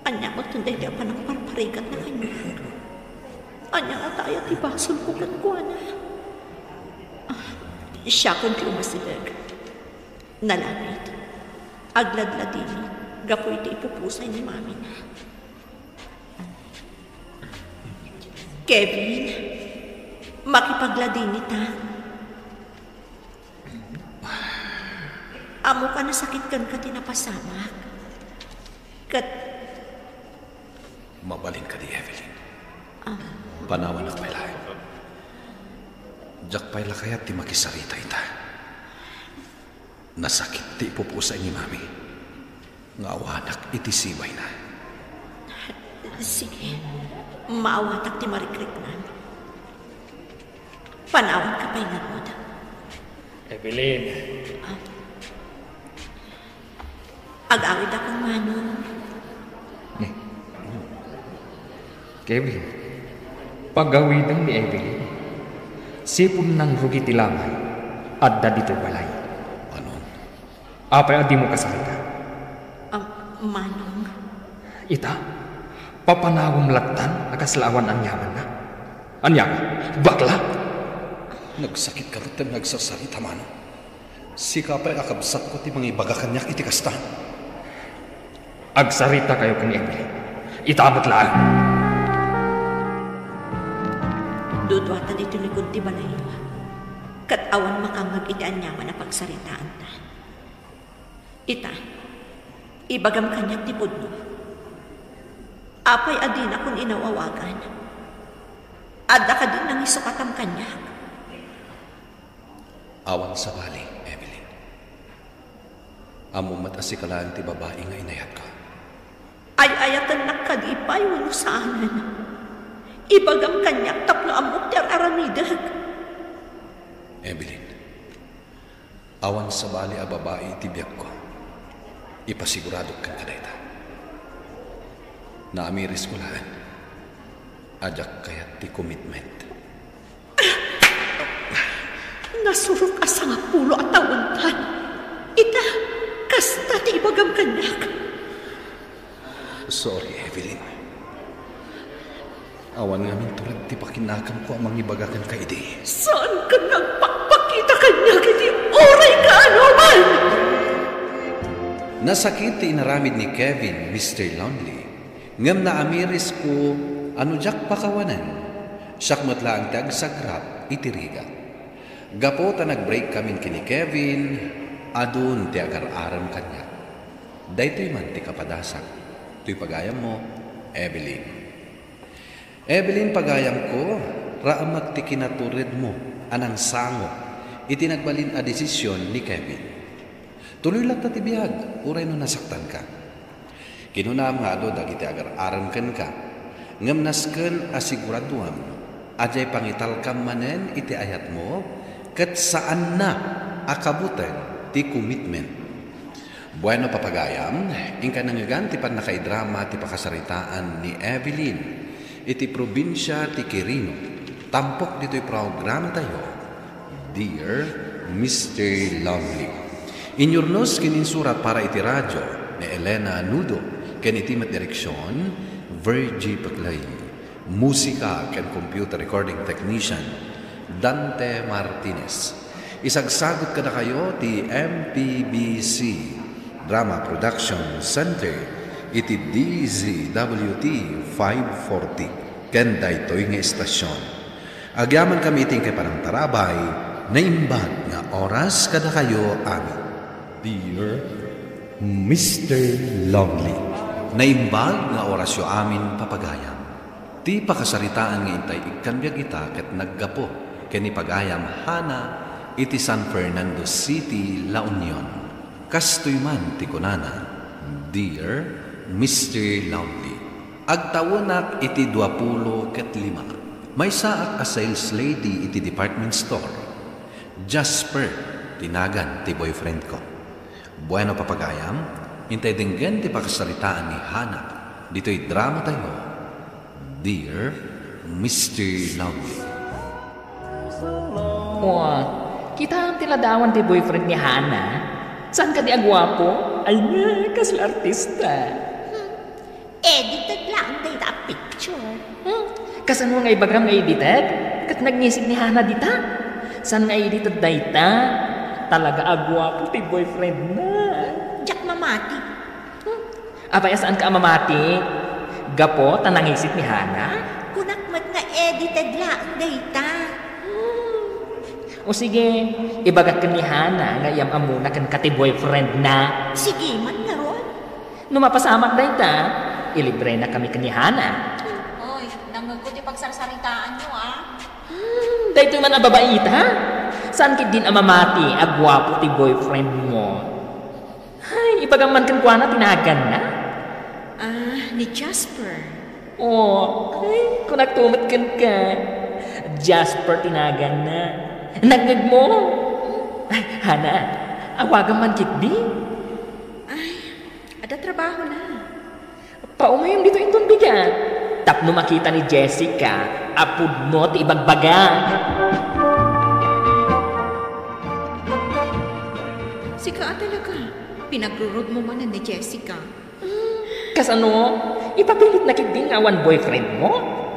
Ania met daytoy a panangparparigatna kaniak? Ania ngata aya ti basolko kenkuana? Ah, siakon ti umasideg. Nalangit. Agladladingit gapu iti ipupusay ni Mamina. Kevin, makipagladingit ta. Ammoka, nasakit kenka ti napasamak. Ket mabalin kadi, Evelyn? Ah. Panawanak pay laeng. Diak pay la kayat ti makisarita ita. Nasakit ti ipupusay ni Mami nga awanak iti sibayna. Sige, maawatak ti marikriknam. Panawanka pay ngarud. Evelyn. Ah. Agawidakon, Manong. Ne. Kevin, pagawidem ni Evelyn. Sipud nangrugi ti lamay, adda ditoy balay. Manong. Apay a dimo kasarita? Ah, Manong. Ita, papanawem lattan a kasla awan aniamanna. Ania ka? Bakla? Nagsakit ka met ken nga agsasarita, Manong. Sika pay a kabsatko ti mangibaga kaniak iti kasta. Agsarita kayo ken Evelyn. Ita met laeng. Duduata ditoy likod ti balayyo, ket awan makangngeg iti aniaman a pagsaritaanta. Ita, ibagam kaniak ti pudno. Apay a dinakon inaw-awagan? Adda kadi nangisukatam kaniak? Awan sabali, Evelyn. Ammom met a sika laeng ti babai nga inayatko. Ay-ayatennak kadi pay wenno saanen? Ibagam kaniak tapno ammok ti ar-aramidek. Evelyn, awan sabali a babai iti biagko. Ipasiguradok kenka dayta. Naamirisko laeng a diak kayat ti commitment. Nasurok a sangapulo a tawen pay. Ita, kasta ti ibagam kaniak. Sorry, Evelyn. Awan ngamin tulag ti pakinakamko a mangibaga kenka idi. Saanka nga agpakpakita kaniak iti uray nga anuman! Nasakit ti inaramid ni Kevin, Mister Lonely. Ngem naamirisko a no diak pakawanen, siak met laeng ti agsagrap iti rigat. Gapu ta nag-break kamin ken ni Kevin, adun ti agar-arem kaniak. Daytoy man ti kapadasak. Toy pagayammo, Evelyn. Evelyn, pagayamko, raamek ti kinaturedmo a nangsango iti nagbalin a desisyon ni Kevin. Tuloy latta ti biag, uray no nasaktanka. Kinunam nga adu dagiti agar-arem kenka, ngem nasken a siguraduam a diay pangitalkam manen iti ayatmo ket saanna a kabuteng ti commitment. Bueno, papagayam, inka nangngegan ti pannakaidrama ti pakasaritaan ni Evelyn iti probinsia ti Quirino, tampok ditoy programatayo, Dear Mister Lonely. Inyurnos ken insurat para iti radio ni Elena Nudo ken iti met direksion, Virgie Paclay. Musika ken computer recording technician, Dante Martinez. Isagsagut kadakayo ti M P B C Drama Production Center iti D Z W T five forty ken daytoy nga istasyon. Agyamankami iti inkay panangtarabay, naimbag nga oras kadakayo amin. Dear Mister Lonely. Naimbag nga orasyo amin, papagayam. Ti pakasaritaan nga intay ikkan biag ita ket naggapu ken ni pagayam Hana iti San Fernando City, La Union. Kastoy man ti kunana, Dear Mister Lonely. Agtawenak iti duapulo ket lima. Maysaak a sales lady iti department store. Jasper ti nagan ti boyfriendko. Bueno, papagayam, intay denggen ti pakasaritaan ni Hana ditoy dramatayo, Dear Mister Lonely. Wa, kitaem ti ladawan ti boyfriend ni Hana. Saan kadi a guapo? Ay, nga, kasla artista. Edited laeng dayta a picture. Hmm? Kasano nga ibagam nga edited? Ket nagngisig ni Hana dita. Saan nga edited dayta? Talaga a guapo ti boyfriendna. Diak mamati. Hmm? Apay a saanka a mamati? Gapu ta nangisig ni Hana? Kunak met nga edited laeng dayta. Hmm. O sige, ibagak ken ni Hana nga iam-ammona kenka ti boyfriendna. Sige man ngarud. No mapasamak dayta, ilibrenakami ken ni Hana. Oy, nangngegko ti pagsarsaritaanyo, a. Hmm, daytoy man a babai ita? Saan ketdin a mamati a guapo ti boyfriendmo? Ay, ibagam man kenkuana ti naganna. Ah, ni Jasper. Oh, ay, kunakto met kenka. Jasper ti naganna. Nangngegmo? Ay, Hana, awagam man ketdi. Ay, adda trabahona. Paumayam ditoy inton bigat. Tapno makita ni Jessica a pudno ti ibagbaga. Sika a talaga. Pinagrurudmo manen ni Jessica. Hmm, kasano? Ipapilitna ketdi nga awan boyfriendmo?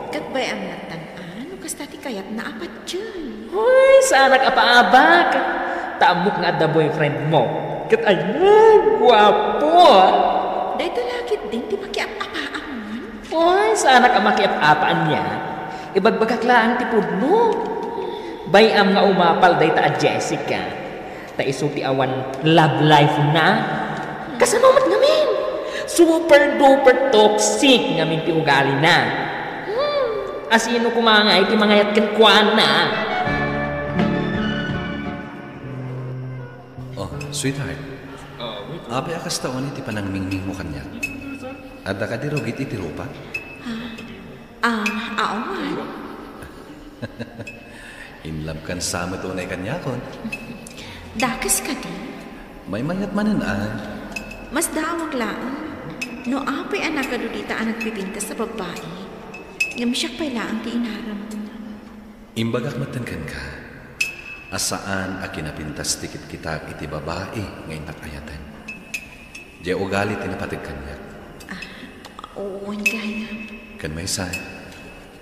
Ket bay-am lattan a no kasta ti kayatna a patien. Hoy, saanak a paabak! Ta ammok nga adda boyfriendmo. Ket ay, guapo! Dayta la ketdin ti makiap-apaamon. Hoy, saanak a makiap-apa ania. Ibagbagak laeng ti pudno. Bay-am nga umapal dayta a Jessica. Ta isu ti awan love life na. Kasano met ngamin? Super duper toxic ngamin ti ugalina. Hmm, asino koma nga iti mangayat kenkuana? Oh, sweetheart. Ah, wait. Apay a kasta unay ti panangmingmingmo kaniak? Adda kadi rugit iti rupa? Ah, ah, awan. In love kan sa met unay kaniakon? Dakes kadi? Maymayat manen, ay. Masdaawak laeng no apay a nagadu dita a nagpipintas a babbai. Ngem siak pay laeng ti inarammo. Imbagak metten kenka a saan a kinapintas ti kitkitak iti babai nga innak ayaten. Diay ugali ti napateg kaniak. Ah, wen gayam. Ken maysa,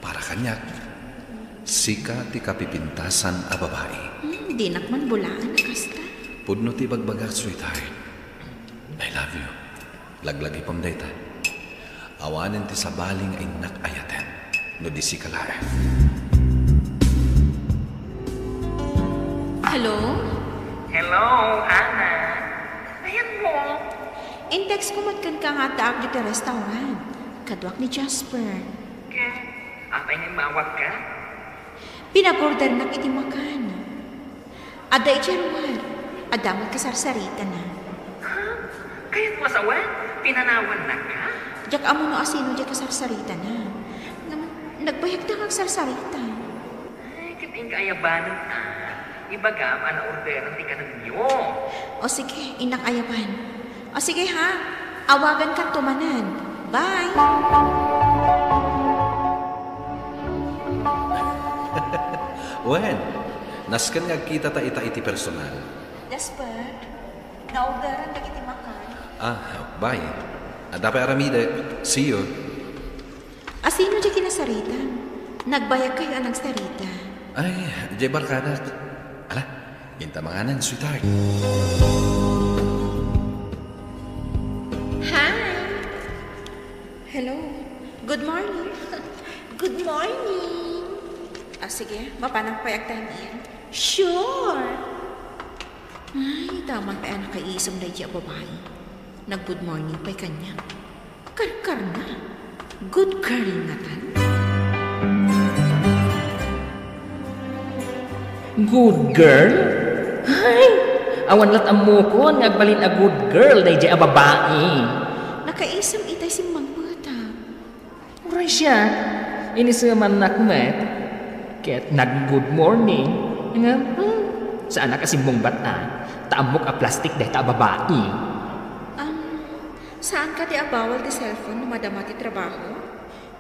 para kaniak, sika ti kapipintasan a babai. Hmm, dinak man bulaen a kasta. Pudno ti ibagbagak, sweetheart. I love you. Laglagipem dayta. Awanen ti sabali nga innak ayaten no di sika laeng. Hello? Hello, Ana. Ayanmo? In-text ko met kenka nga addaak ditoy restaurant. Kaduak ni Jasper. Ken, apay nga immawagka? Pinag-ordernak iti makan. Adda iti ruar. Adda met kasarsaritana. Ha? Kayatmo a sawen? Pinanawannaka? Diak ammo no asino diay kasarsaritana. Ngem, nagbayagta nga agsarsarita. Ay, ket inka ayabanen, a. Ibagam a naorderan ti kanenyo. O sige, innak ayaban. O sige, ha? Awagankanto manen. Bye! Wen, nasken nga agkitata ita iti personal. Jasper, naorderan dagiti makan. Ah, bye. Adda pay aramidek. See you. Asino diay kinasaritam? Nagbayagkayo a nagsarita. Ay, diay barkadak. Ala, inta manganan, sweetheart. Hi! Hello. Good morning. Good morning. Ah, sige, mapanak pay agtime in. Sure. Ay, daman pay a nakaisem daydi a babai. Nag-good morning pay kaniak. Karkarna. Good girl ngatan. Good girl? Ay, awan lat ammokon nga agbalin a good girl daydi a babai. Nakaisem itay simmangpetak. Uray siak, inisemannak met. Ket nag-good morning. Ngem, hmm, saanak a simmungbat a. Ta ammok a plastik dayta a babai. Am, saan kadi a bawal ti cellphone no madama ti trabaho?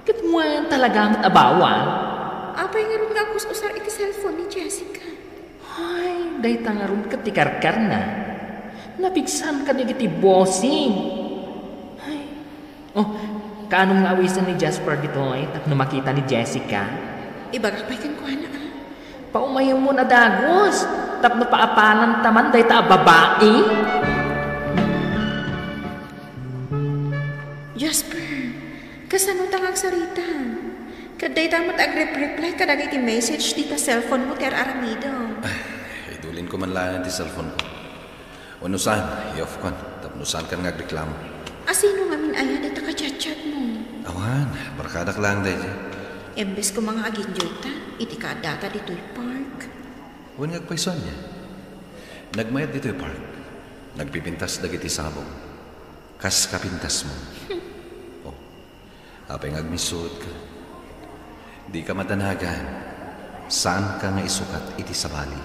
Ket wen talaga met a bawal. Apay ngarud nga agus-usar iti cellphone ni Jessica? Ay, dayta ngarud ket ti karkarna. Napigsan kadagiti bossing. Ay. Oh, kaanum nga awisen ni Jasper ditoy tapno makita ni Jessica? Ibagak pay kenkuana, a. Paumayemon a dagus tapno paapalanta man dayta a babai. Jasper, kasano ta nga agsarita? Ket dayta met agrep-reply kadagiti message dita cellphone mo ti ar-aramidek. Ay, idulinko man laeng ti cellphone ko. Wenno saan, i-off kon, tapno saankan nga agreklamo. Asino ngamin aya dayta kachatchatmo? Awan, barkadak laeng daydi. Imbes koma nga ag-enjoyta iti kaaddata ditoy park. Wen nga agpayso ania? Nagmayat ditoy park. Nagpipintas dagiti sabong. Kas kapintasmo. Oh. Apay nga agmissuotka? Dika madanagan. Saanka nga isukat iti sabali.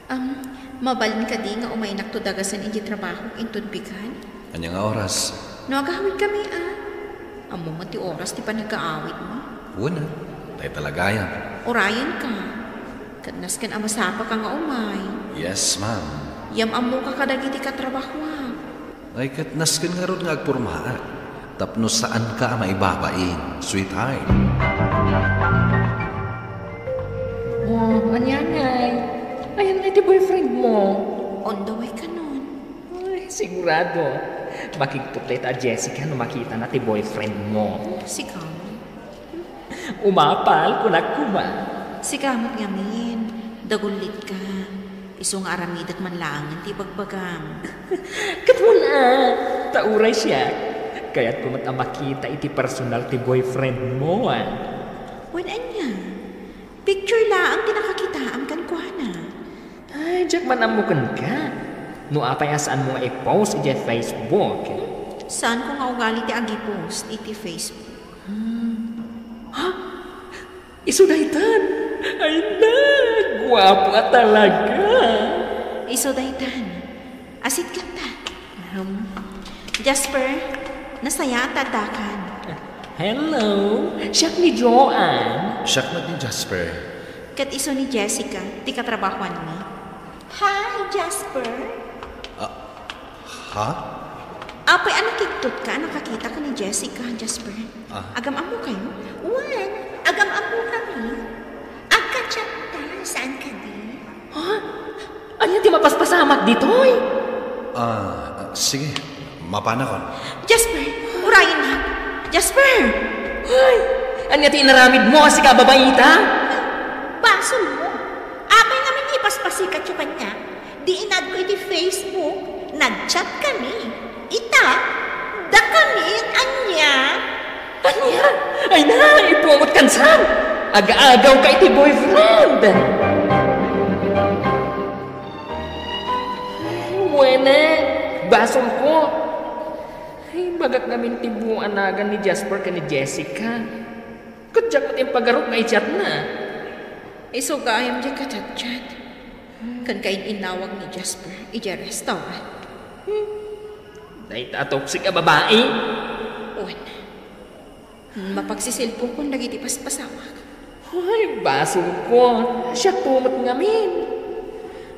Am, mabalin kadi nga umaynakto dagasen iti trabahok inton bigat? Ania nga oras? No agawidkami, a. Ammom met ti oras ti panagaawidmi. Wen a, dayta la gayam. Urayenka. Ket nasken a masapaka nga umay. Yes, ma'am. Ngem ammoka kadagiti katrabahoak. Ay, ket nasken ngarud nga agpormaak tapno saanka a maibabain, sweetheart. Oh, ania ngay? Ayan ngay ti boyfriend mo? On the way kanon. Ay, sigurado. Makigtot dayta a Jessica no makitana ti boyfriend mo. Sika? Umapal, kunak koma. Sika met ngamin, dagullitka. Isu nga aramidek man laengen ti ibagbagam. Ket wen a, ta uray siak, kayatko met a makita iti personal ti boyfriend mo, a. Wen ania? Picture laeng ti nakakitaam kenkuana. Ay, diak man ammo kenka. No apay a saanmo nga i-post idiay Facebook? Saanko nga ugali ti agi-post iti Facebook. Hmm. Ha? Isu daytan? Ay, na, guapo a talaga. Isu daytan. Asit kanta. Ahem. Jasper, nasayaat ta addakan. Hello, siak ni Joanne. Siak met ni Jasper. Ket isu ni Jessica, ti katrabahoanmi. Hi, Jasper. Ah, ha? Apay a nakigtotka a nakakita ken ni Jessica, Jasper? Ah. Agam-ammokayo? Wen, agam-ammokami. Agka-chat ta, saan kadi? Ha? Ania ti mapaspasamak ditoy? Ah, ah, sige. Mapanakon. Jasper, urayennak. Jasper! Ay, ania ti inaramidmo a sika a babaita? Basolmo. Apay ngamin nga ipaspasikatyo kaniak? Di inadko iti Facebook, nag-chat kami. Ita, dakami, ania? Ania? Ay na, ipungot kan saan? Aga-agaw ka iti boyfriend! Wene, basol ko. Ay, bagak ngamin ti buanagan ni Jasper ken ni Jessica. Ket diak met impagarok nga i-chat na. Isu gayam diay kachatchat. Ken kain-innawag ni Jasper idiay restaurant. Dayta a toxic a babai. Wen. Mapagsiselpongkon dagiti paspasamak. Ay, basol ko. Siak met ngamin.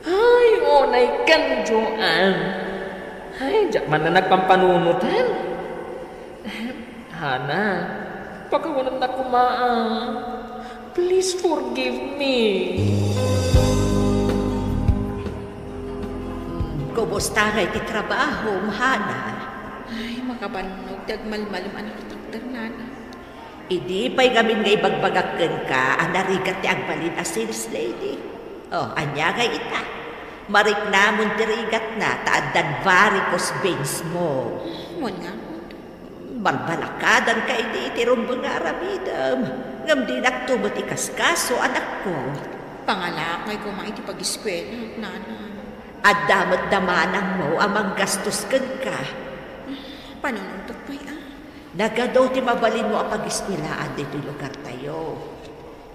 Ay, unay kan Joanne. Ay, diak man la nagpampanunotan. Hana, pakawanennak koma, ah. Please forgive me. Mm, kumusta ngay ti trabahom, Hana? Ay, makabannog ti agmalmalem a nakatakder, Nana. Idi pay ngamin nga ibagbagak kenka a narigat ti agbalin a sales lady. Oh, ania ngay ita? Mariknamon ti rigatna ta addan varicose veins mo. Wen nga, Balbalakadanka idi iti rumbeng nga aramidem, ngem dinakto met ikaskaso, anakko. Pangalaak ngay koma iti pagiskuela, Nana. Adda met da manangmo a manggastos kenka. Panunontok pay a. Nagadu ti mabalinmo a pagiskuelaan ditoy lugartayo.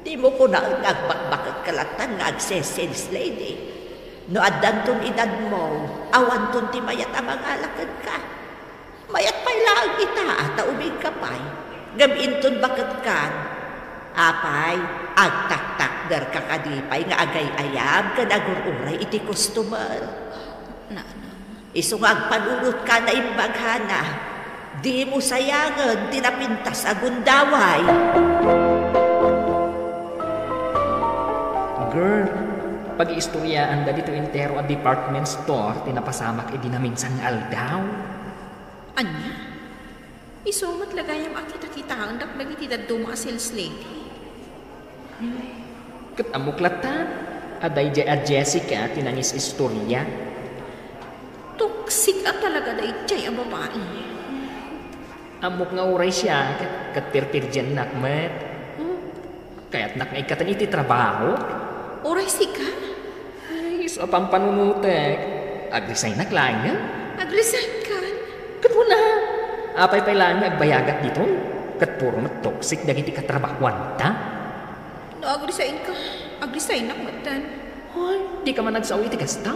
Dimo kunaen nga agbakbaketka latta nga agse-sales lady. No addanton edadmo, awanton ti mayat a mangala kenka. Mayat pay laeng ita ta umingka pay, ngem inton baketkan, apay, agtaktakderka kadi pay nga agay-ayab ken agur-uray iti customer? Nanang. Isu nga agpanunotka naimbag, Hana. Dimo sayangen ti napintas a gundaway. Girl, pag-iistoryaanda ditoy entero a department store ti napasamak idi naminsan nga aldaw. Ania? Isu met la gayam a kita-kitaendak dagiti dadduma a sales lady. Ket ammok latta a daydiay a Jessica ti nangis-istoria. Toxic a talaga daydiay a babai. Ammok nga uray siak, ket pirpirdiannak met. Hmm? Kayatnak nga ikkaten iti trabaho. Uray sika? Ay, isu a pampanunotek. Agresignak laengen? Agresign kan? Ket wen a. Apay pay laeng nga agbayagak ditoy? Ket puro met toxic dagiti katrabahuanta. No agresign ka, agresignak metten. Ay, dika man agsao iti kasta?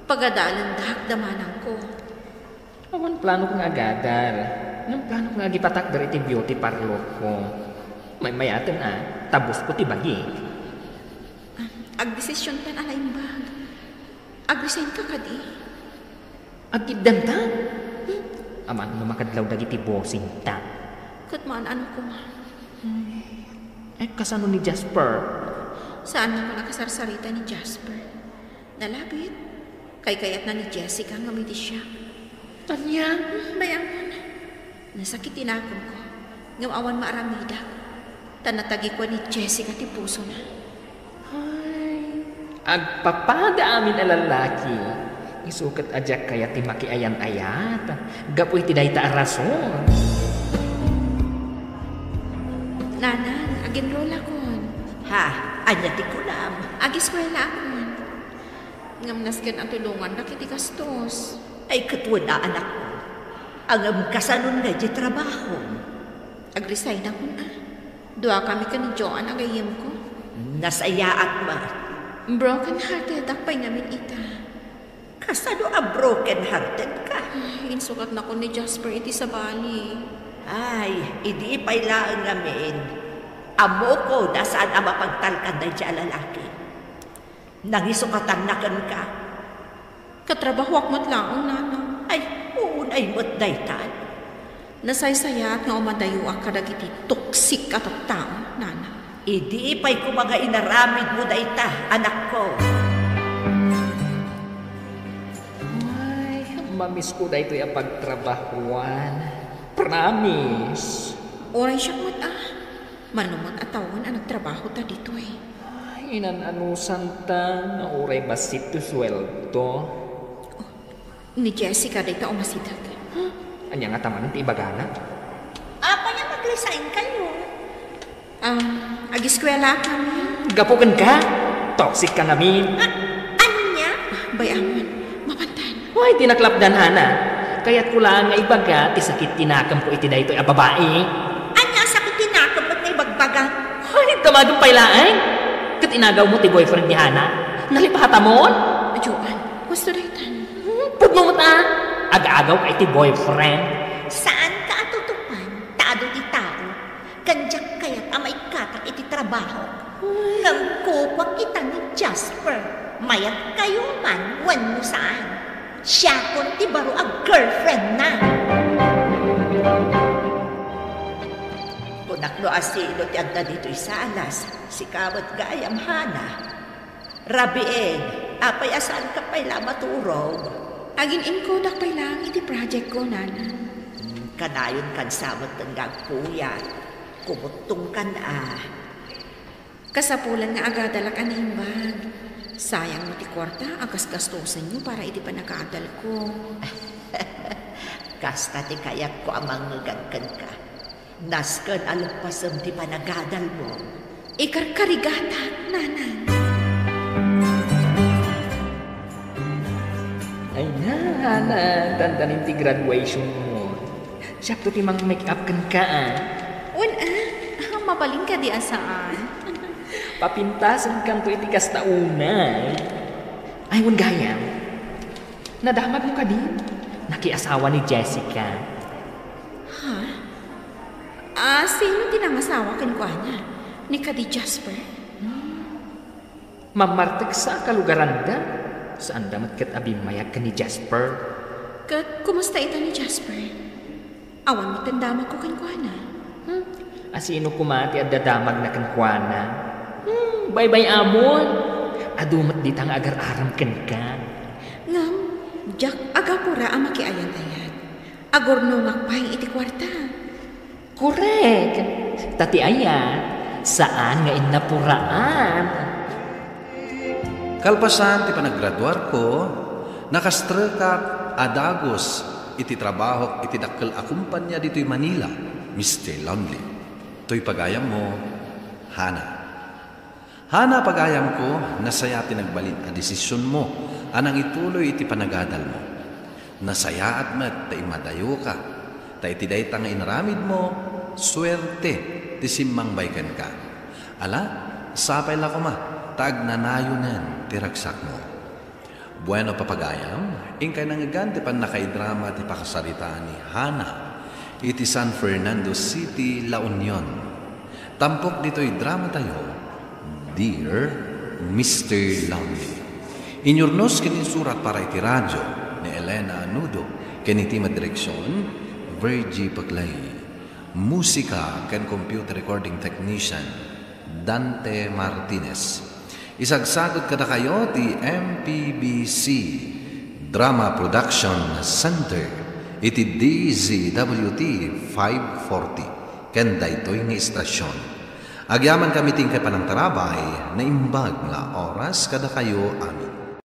Pagadalendak da manangko. Awan planok nga agadar. Ngem planok nga agipatakder iti beauty parlor ko. Maymayaten a, ta boss ko ti bagik. Ah, agdesisiontan a naimbag. Agresign ka kadi? Agiddanta? Hmm? Aman no makadlaw dagiti bossingta. Ket maan-ano koma? Eh, kasano ni Jasper? Saan nga nakasarsarita ni Jasper? Nalabit. Kaykayatna ni Jessica ngem idi siak. Ania? Hmm, bay-amon. Nasakit ti nakemko, ngem awan maaramidak. Ta natagikua ni Jessica ti pusona. Ay, agpapada amin a lallaki. Isu ket a diak kayat ti makiayan-ayat gapu iti dayta a rason. Nanang, ag-enrollakon. Ha? Ania ti kunam? Agiskuelaakon. Ngem nasken a tulongannak iti gastos. Ay, ket wen a, anakko. Ngem kasanon ngay ti trabahom? Agresignakon a. Duakami ken ni Joan a gayyemko. Nasayaat met. Broken-heartedak pay ngamin ita. Kasano a broken-hearted ka? Ay, insukatnakon ni Jasper iti sabali. Ay, idi pay laeng ngamin. Ammokon a saan a mapagtalkan daydiay a lalaki. Nangisukatan na kenka. Katrabahoak met laeng, Nanang. Ay, unay met daytan. Nasaysayaat nga umadayoak kadagiti toxic a tattao, Nanang. Idi pay koma nga inaramidmo dayta, anakko. Ay, mamisko daytoy a pagtrabahoan. Promise. Uray siak met a. Mano met a tawen a nagtrabahota ditoy? Ay, inan-anusanta nga uray bassit ti sueldo. Oh, ni Jessica dayta umasideg. Huh? Ania ngata manen ti ibagana? Apay a Saan kayo? Ah, agiskwela kami. Gapu kenka? Toxic ka ngamin. Ah, anya? Bay-amon, mapantan. Way, di naklapdan, Hana. Kayatko laeng nga ibaga ti sakit ti nakemko iti daytoy a babai. Anya a sakit ti nakem met nga ibagbaga? Ay, damagem pay laeng. Ket inagawmo ti boyfriend ni Hana? Nalipatamon? Ajoan, husto daytan. Hmm, pudno met a. Aga-agawka iti boyfriend. Saanka a tutupan, ta adu ti tao. Ken diak kayat a maikkatak iti trabaho. Ngem kukuak ita ni Jasper. Mayat kayo man wenno saan. Siakon ti baro a girlfriend na. Kunak no asino ti adda ditoy salas, sika met gayam, Hana. Rabiin, apay a saanka pay la maturog? Agin-inkudak pay laeng iti project ko, Nanang. Hmm, kanayon kan sa met nga agpuyat. Kumuttongkan a. Kasapulan nga agadalak a naimbag. Sayang no ti kuarta a gasgastosenyo para iti panagadalko. Kasta ti kayatko a mangngegad kenka. Nasken a leppasem ti panagadalmo. Ikarkarigatak, Nanang. Ay na, Hana, dandanin ti graduation mo. Siakto ti mang-make up kenka, ah. Wen, ah, mabalin kadi a saan? Papintasenkanto iti kasta unay. Ay, wen gayam. Nadamagmo kadi? Nakiasawa ni Jessica. Ha? Ah, sino ti nangasawa kenkuana? Ni kadi Jasper? Mammarteksa a kalugaranda. Saanda met ket a bimmayag ken ni Jasper. Ket kumusta ita ni Jasper? Awan met ti damagko kenkuana. Hmm, asino koma ti adda damagna kenkuana? Hmm, baybay-amon. Adu met dita nga agar-aram kenka. Ngem, diak agapura a makiayan-ayat. Agurnongak pay iti kuarta. Korek. Ta ti ayat, saan nga innapuraan. Kalpasan ti panaggraduarko, nakastrekak a dagus iti trabahok iti dakkel a kumpania ditoy Manila, Mister Lonely. Toy pagayammo, Hana. Hana, pagayamko, nasayaat ti nagbalin a desisionmo a nangituloy iti panagadalmo. Nasayaat met ta immadayoka, ta iti dayta nga inaramidmo, suerte ti simmangbay kenka. Ala, sapay la koma, ta agnanayonen ti ragsakmo. Bueno, papagayam, inkay nangngegan ti pannakaidrama ti pakasaritaan ni Hana iti San Fernando City, La Union. Tampok ditoy dramatayo, Dear Mister Lonely. Inyurnos ken insurat para iti radio ni Elena Anudo ken iti madireksion, Virgie Paclay. Musika ken computer recording technician, Dante Martinez. Isagsagut kadakayo ti M P B C Drama Production Center iti D Z W T five forty ken daytoy nga istasion. Agyamankami ti inkay panangtarabay, naimbag nga oras kadakayo amin.